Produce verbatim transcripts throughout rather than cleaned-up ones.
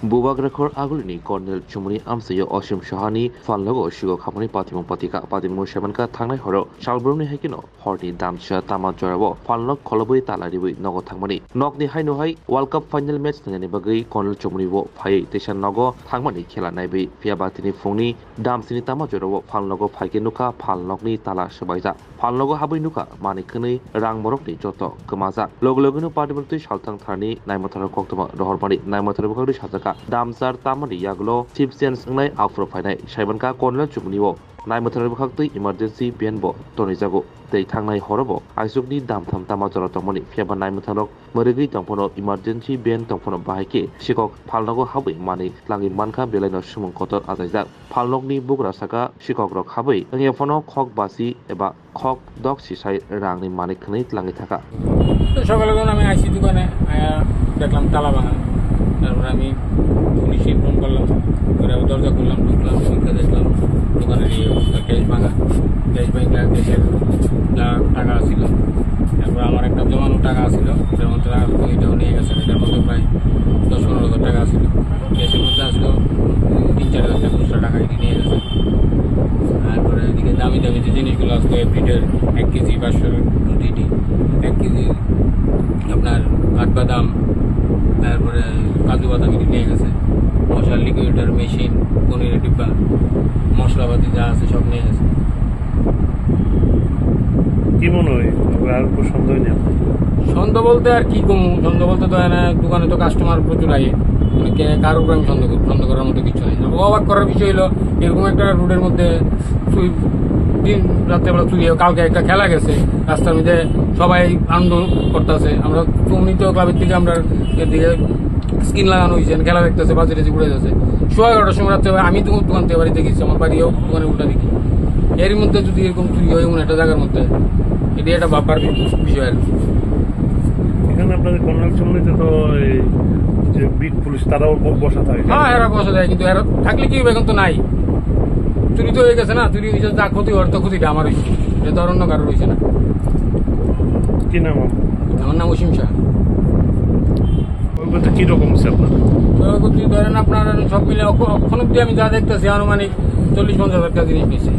Bubagra khor agulini Colonel Chumuni amchaio Osim Sahani phalnogo sikok hamani patimung patika. Patimung saimankha thangnai horo salbrumni haikeno horni damsa tama jorao phalnok kholobwi tala riwi nogo thangmani. Nokni haino hai World Cup final match twngnani bagwi Colonel Chumuni bo phaiwi teisa nogo thangmani khela naiwi. Phiya ba tini phungni damsini tama jorao phalnogo phaikhe nukha phalnokni tala swbaijak. Phalnogo habwi nukha manwi kwnwi rang morokni joto kwmajak. Logi logino party bwrwtwi salthang tharni naimwthangno koktwma rohormani naimwthangni bwkhakni sajakha damsar tamani yagulo sip change wngnai aphuru phainai saimankha Colonel Chumuni o naimwthangni bwkhaktwi emergency van bo tonwijago tei thangnai horobo aisukni damtham tama jora tongmani. Phiya ba naimwthangrok mwrwgwi tongphano emergency van tongphano bahai khe sikok phalnogo habwi manwi tlangwi mankha belaino swngmung kotor achaijak. Phalnokni bugra saka sikokrok habwi wngya phano khok basi eba khok dok sisai rangni manwi khwnwi tlangwi thaka. তো সকালে যখন আমি আইসি দোকানে আয়া দেখলাম তালা ভাঙা। তারপরে আমি পুলিশে ফোন করলাম, করে আমি দরজা খুললাম, ঢুকলাম, ঢুকে দেখলাম দোকানের এই অবস্থা, ক্যাশ ভাঙা। ক্যাশ ভাঙা, ক্যাশের যা টাকা ছিল, তারপর আমার একটা জমানো টাকা ছিল, এটার মধ্যে রাখা, এটাও নিয়ে গেছে। এটার মধ্যে প্রায় দশ পনেরো হাজার টাকা ছিল। ক্যাশের মধ্যে আসলো তিন চার হাজার টাকা, খুচরা টাকা এটি নিয়ে গেছে। তারপরে এদিকে দামি দামি যে জিনিসগুলো আসলো, এভরিডে এক কেজি পাঁচশো রুটি, এক কেজি আপনার কাঠবাদাম, তারপরে কাজু বাদাম এটি নিয়ে গেছে। মশলা লিকুইডের মেশিন, পনিরের ডিব্বা, মশলাপাতি যা আছে সব নিয়ে গেছে। কি মনে হয়, আর কোনো সন্দেহ নেই আপনার? সন্দেহ বলতে আর কি কম, সন্দেহ বলতে তো এনে দোকানে তো কাস্টমার প্রচুর আয়, মানে কে কারোর উপরে আমি সন্দেহ করবো, সন্দেহ করার মতো কিছু নেই। তবে অবাক করার বিষয় হলো, এরকম একটা রোডের মধ্যে চুরি, দিন রাত্রেবেলা চুরি হয়। কালকে একটা খেলা গেছে রাস্তার মধ্যে, সবাই আনন্দ করতেছে। আমরা তো উনি তো ক্লাবের থেকে আমরা এদিকে স্ক্রিন লাগানো হয়েছে, খেলা দেখতেছে, বাজে টাজে উড়ে যাচ্ছে। সোয়া এগারোটার সময় রাত্রে আমি তো দোকান থেকে বাড়িতে গেছি, আমার বাড়িও দোকানে উল্টা দিকে। এর মধ্যে যদি এরকম চুরি হয় এমন একটা জায়গার মধ্যে, এটা একটা ভাববার বিষয় আর কি। এখানে আপনাদের কর্নার সামনেতে তো এই যে বিট পুলিশ, তারাও ব-, বসা থাকে। হ্যাঁ, এরা বসা যায়, কিন্তু এরা থাকলে কি হবে, এখন তো নাই। চুরি তো হয়ে গেছে না, চুরি হয়েছে, যা ক্ষতি হওয়ার তো ক্ষতিটা আমার হয়েছে, এটা তো আর অন্য কারোর হয়েছে না। কি নাম আপনার? আমার নাম অসীম শাহ। ওই বলতে কি রকম হচ্ছে আপনার? তো যদি ধরেন আপনার সব মিলে অখ-, অখন অব্দি আমি যা দেখতেছি আনুমানিক চল্লিশ পঞ্চাশ হাজার টাকা জিনিস নিছে।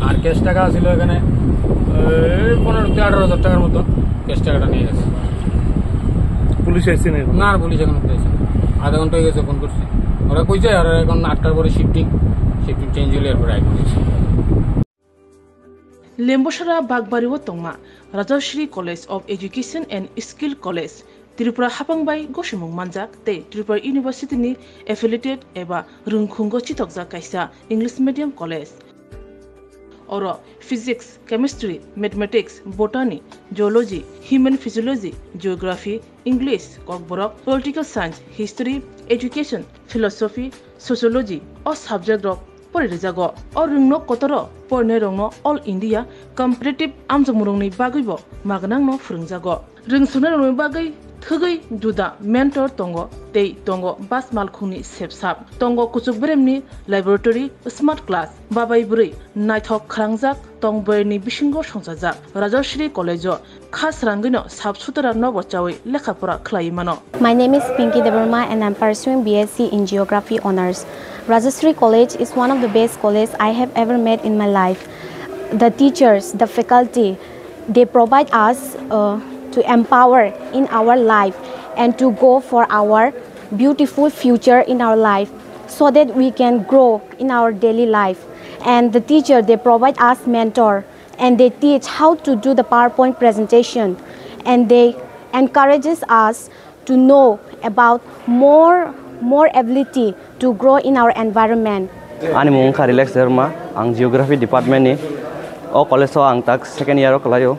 আর ক্যাশ টাকা ছিল এখানে, এই, পনেরো থেকে আঠারো হাজার টাকার মতো ক্যাশ টাকাটা নিয়ে গেছে। পুলিশ আইছে না এখন? না, পুলিশ এখন অব্দি আইছে না। আধা ঘন্টা হয়ে গেছে ফোন করছি। ওরা কইছে আর এখন আটটার পরে শিফটিং, শিফটিং চেঞ্জ হলে এরপরে iPhone. Lembosara Bagbari o tongma Rajashree College of Education and Skill College, Tripura hapang bai gosimung manjak tei Tripura University ni affiliated eba rwngkhungo chitokjak kaisa English medium college. Oro Physics, Chemistry, Mathematics, Botany, Zoology, Human Physiology, Geography, English, Kokborok, Political Science, History, Education, Philosophy, Sociology o subject rok pori rijago. O rwngno kotoro porinairokno All India Competitive amjokmungrokni bagwibo magnangno phwrwngjago. Rwngsungnai rokni bagwi thwgwi juda mentor tongo tei tongo bas malkhungni sepsap, tongo kuchuk beremni laboratory, smart class, babai bwrwi naithok khwrangjak tong bwrwini bisingo songchajak. Rajashree College-o kha srangwino sap sutara nobo chawi lekha pora khlaiwi mano. My name is Pinky Debbarma and I'm pursuing B S C in Geography Honours. Rajashree College is one of the best college I have ever met in my life. The teachers, the faculty, they provide us, uh, to empower in our life and to go for our beautiful future in our life, so that we can grow in our daily life. And the teacher, they provide us mentor and they teach how to do the PowerPoint presentation, and they encourages us to know about more, more ability to grow in our environment. Ani mung wngkha Relax Debbarma, ang Geography Department ni. O college o ang tak second year o kwlaio.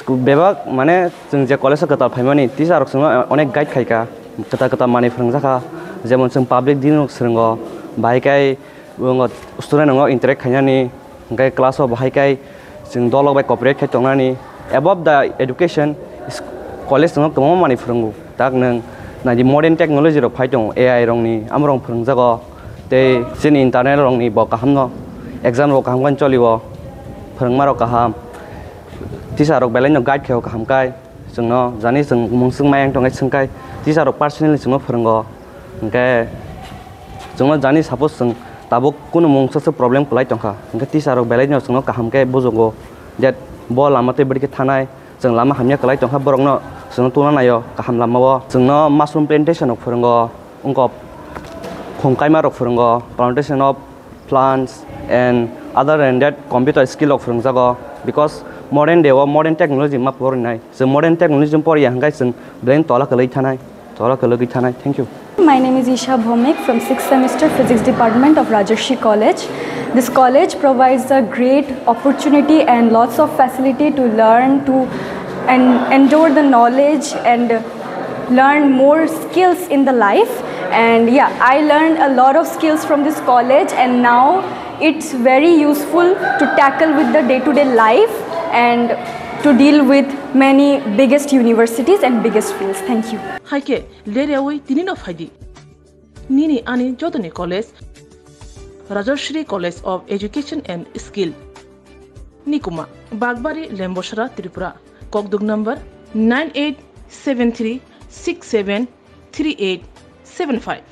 Bebak, mane, chwng je college o kwtal phaimani, teacher rok chwngno onek guide khaikha, kwtal kwtal manwi phwrwngjakha, jemon chwng public din rok swrwngo, bahai khe student rok interact khainani, hwnkhe class o bahai khe chwng dolok bai cooperate khai tongnani. Above the education, college chwngno kwbangma manwi phwrwngo. Tak nwng naidi modern technology rok phai tongo, A I rokni, amorok phwrwngjago. Tei chini internal rokni bo kaham no, exam rok kaham khe cholio, phwrwngma rok kaham, teacher rok belai no guide khe o kaham kai, chwngno jani chwng mungswk mayang tongkhe swngkai, Teacher rok personally chwngno phwrwngo, hwnkhe chwngno jani suppose chwng tabuk kunu mungsa se problem kwlai tongkha, hwnkhe teacher rok belai no chwngno kaham khe bujugo, that bo lama tei bwrwi khe thanai, chwng lama hamya kwlai tongkha, borokno chwngno tungna naio kaham lamao. Chwngno mushroom plantation rok phwrwngo, wngkok khum kaima rok phwrwngo, plantation of plants and other than that computer skill rok phwrwngjago, because modern day o modern technology ma porinai, chwng modern technology poriya hwnkhe chwng belai tola kwlwi thanai, tola kwlwi thanai. Thank you. My name is Isha Bhomik from sixth semester Physics Department of Rajarshi College. This college provides a great opportunity and lots of facility to learn, to and endure the knowledge and learn more skills in the life. And yeah, I learned a lot of skills from this college, and now it's very useful to tackle with the day-to-day life and to deal with many biggest universities and biggest fields. Thank you. Hai khe ler yaui tini no phai di. Nini ani jotoni college, Rajashri College of Education and Skill, Nikuma, Bagbari, Lembosra, Tripura. Kokduk number nine eight seven three six seven three eight seven five.